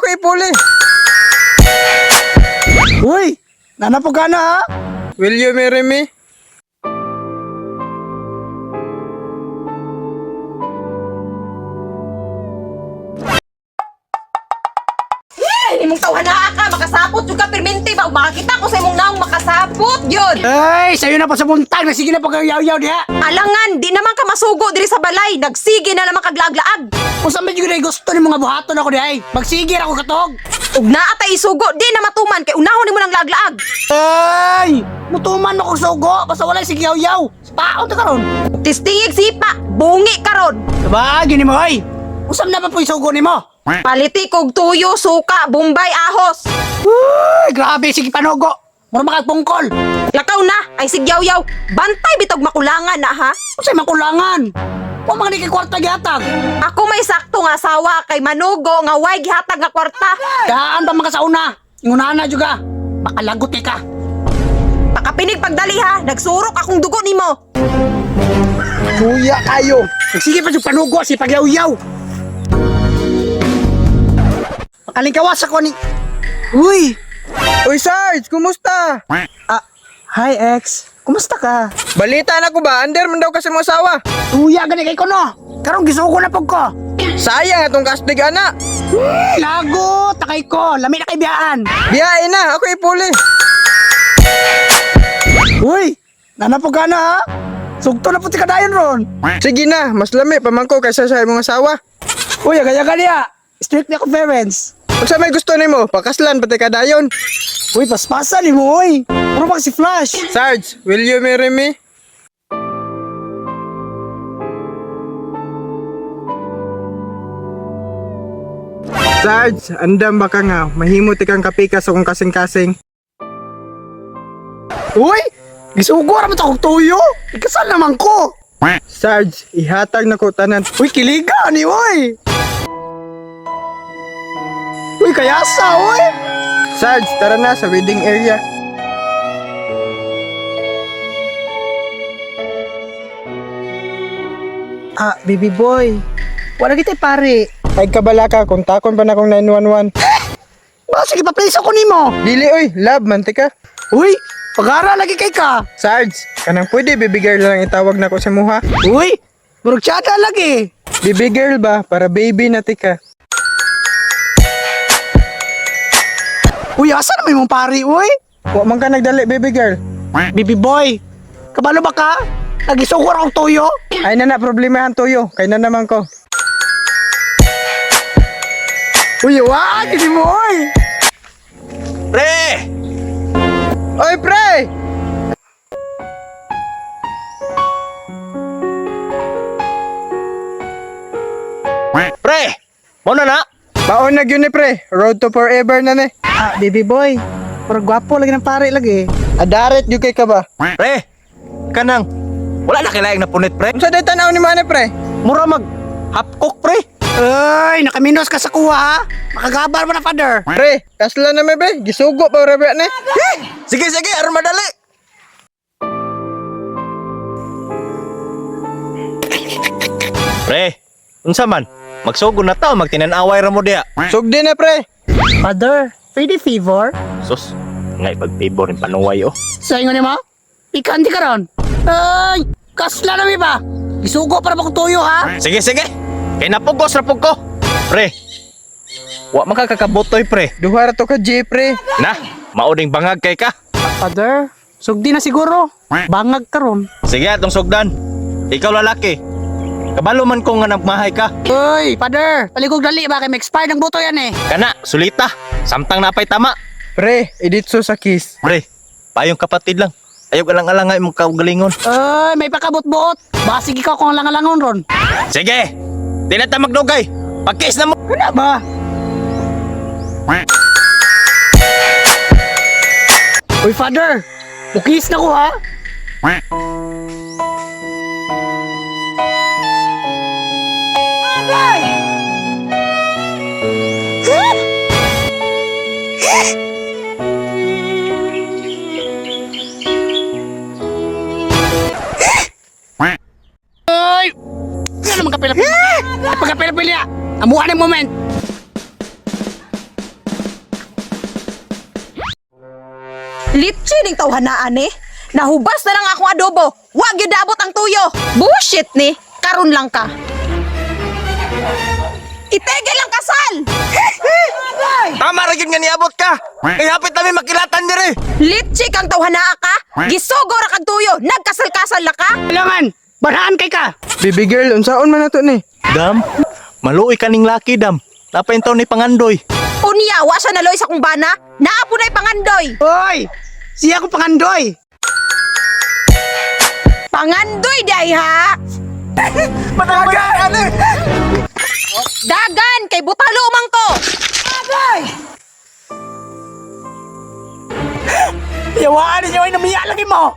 Ako ipuli. Uy, nanapo ka na ha? Will you marry me? Ay, imong tawhana ka, makasapot jud ka permente ba ug makakita ko sa imong naong makasapot gyud. Ay, sayo na pa sa buntag na sige na pagkayaw-yaw diha. Alangan, di naman ka masugo diri sa balay, nagsige na lamang kaglaag-laag. Kung saan ba yun ay gusto ni mga buhaton ako diha ay. Magsigir ako katog. Ug naa tay isugo, di na matuman kay unahon nimo nang laag-laag. Ay, mutuman ako sugo basta walay sige yaw-yaw. Paon ta karon. Tistingig sipa, bungi karon. Diba, gini mo ay. Usam na ba po yung sugo nimo? Paliti kog tuyo, suka, bombay, ahos. Uy, grabe sige panugo. Mura makagpungkol. Lakaw na, ay sigyaw-yaw. Bantay bitog makulangan na ha. Unsay makulangan? Wa man ni kay kwarta gihatag. Ako may sakto nga asawa kay manugo nga way gihatag nga kwarta. Daan pa mga sauna. Ingunana juga. Makalagot eh ka. Pakapinig pagdali ha, nagsurok akong dugo nimo. Kuya kayo. Sige pa yung panugo si pagyaw-yaw. Makalingkawas ako ni. Uy, Uy, Sarge, kumusta? Ah, hi ex. Kumusta ka? Balita na ko ba? Under man daw kasi mo asawa. tuya gani kay ko no. Karong gisugo na pug ko. Sayang atong kastig ana. Uy, lago, takay ko. Lami na kay biyaan. Biyahe na, ako ipuli. Uy, nanapo ka na ha? Sugto na puti ka dayon ron. Sige na, mas lami pamangko kaysa sa imong asawa. Uy, agay-agay niya. Strict na ako parents. Unsa may gusto nimo? Pakaslan pati ka dayon. Uy, paspasa ni mo, uy. Puro bang si Flash. Sarge, will you marry me? Sarge, andam ba ka nga? Mahimo ti kang kapika sa kong kasing-kasing. Uy, gisugo ra man ta kog tuyo. Ikasal naman ko. Sarge, ihatag na ko tanan. Uy, kiliga ni, uy. Uy, kayasa, uy. Sarge, tara na sa wedding area. Ah, baby boy. Wala kita pare. Ay kabala ka, kung takon pa na kong 911. Ba, sige, pa-place ako nimo. Dili oy, love man ti ka. Uy, pagara lagi kay ka. Sarge, kanang pwede baby girl lang itawag na ko sa muha. Uy, murag tsada lagi. Baby girl ba? Para baby na ti ka. Uy, asa naman imong pari, uy? Wa man ka nagdali baby girl. Baby boy, kabalo ba ka? Nagisugo ra kog tuyo. Ay na na problema ang tuyo, kay na naman ko. Uy, wa, gini mo, uy. Pre! Oy pre! Pre! Mo na na! Baon na gyud ni pre, road to forever na ni. Ah, baby boy. Pero gwapo lagi ng pare lagi. Adaret gyud kay ka ba? Pre! Kanang, wala na kilaing na punit, pre. Unsa day tan-aw ni mane pre? Mura mag hapkok, pre. Uy, nakaminos ka sa kuha, ha? Makagabar mo na, father. Pre, kasla na may be, gisugo pa ra ba ni? Sige, sige, aron madali. Pre, unsa man? Magsugo na ta, magtinanaway ra mo diya. Sugdi na pre. Father, pwede favor? Sus, nga ipag-favor yung panuway oh. Sa ingon nimo? Pikante ka ron. Ay, kasla na mi ba? Gisugo para ba kong tuyo, ha? Sige, sige. Kay napugos ra pug ko. Pre. Wa man ka kakabutoy, pre. Duha ra to ka G pre. Na, mauding bangag kay ka. Father, sugdi na siguro. Bangag karon. Sige, atong sugdan. Ikaw lalaki. Kabalo man ko nga nagmahay ka. Uy, father, paligog dali ba kay ma-expire ng buto yan eh. Kana, sulita. Samtang napay tama. Pre, iditso sa kiss. Pre, payong kapatid lang. Ayaw alang-alang nga imong kaugalingon. Ay, may pakabot-buot. Basig ikaw kung alang-alangon ron. Sige, di na ta magdugay. Pagkiss na mo. Ano ba? Uy, father, bukis na ko ha. Ay! Ano naman kapila-pila? Pagkapila-pila! Amuha ng moment! Litchi ning tawhanaan eh. Nahubas na lang akong adobo. Wa gyud daabot ang tuyo. Bullshit ni. Karon lang ka. Itigil ang kasal. Tama ra gyud nga niabot ka. Kay hapit nami makilatan diri. Litchi kang tawhanaa ka. Gisugo ra kag tuyo. Nagkasal-kasal la ka. Kailangan, banaan kay ka. Baby girl, unsaon man nato ni? Dam, maluoy kaning laki dam. Napa intaw ni pangandoy. Unya, wa siya naloy sa kong bana. Naa po na'y pangandoy. Hoy, siya akong pangandoy. Pangandoy di ha. Dagan! Dagan kay butalo man ko. Yawaan ninyo ay namiya lagi mo.